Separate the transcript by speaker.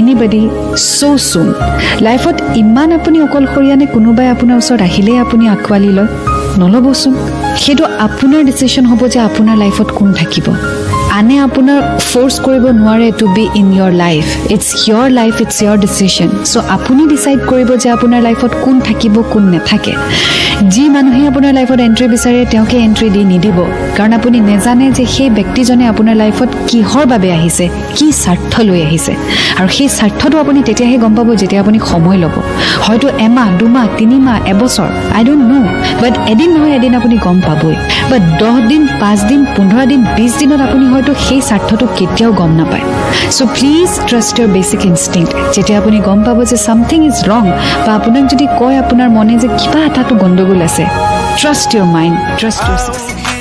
Speaker 1: Anybody so soon. লাইফত ইমান আপুনি অকলশৰীয়া নে, কোনোবাই আপোনাৰ ওচৰত আহিলেই আপুনি আঁকোৱালি লয়? নল'বচোন। সেইটো আপোনাৰ ডিচিশ্যন হ'ব যে আপোনাৰ লাইফত কোন থাকিব। আনে আপোনাৰ ফ'ৰ্চ কৰিব নোৱাৰে to be in your life. It's your life, it's your decision. So আপুনি ডিচাইড কৰিব যে আপোনাৰ লাইফত কোন থাকিব, কোন নাথাকে। যি মানুহে আপোনাৰ লাইফত এণ্ট্ৰি বিচাৰে, তেওঁকে এণ্ট্ৰি দি নিদিব, কাৰণ আপুনি নেজানে যে সেই ব্যক্তিজনে আপোনাৰ লাইফত কিহৰ বাবে আহিছে, কি স্বাৰ্থ লৈ আহিছে। আৰু সেই স্বাৰ্থটো আপুনি তেতিয়াহে গম পাব যেতিয়া আপুনি সময় ল'ব, হয়তো এমাহ, 2 মাহ, 3 মাহ, এবছৰ, I don't know, but এদিন নহয় এদিন আপুনি গম পাবই। বাট 10 দিন, 5 দিন, 15 দিন, 20 দিনত আপুনি হয়তো সেই স্বাৰ্থটো কেতিয়াও গম নাপায়। So please trust your basic instinct. যেতিয়া আপুনি গম পাব যে something is wrong, বা আপোনাক যদি কয় আপোনাৰ মনে যে কিবা এটাতো গণ্ডগোল আছে, trust your mind, trust your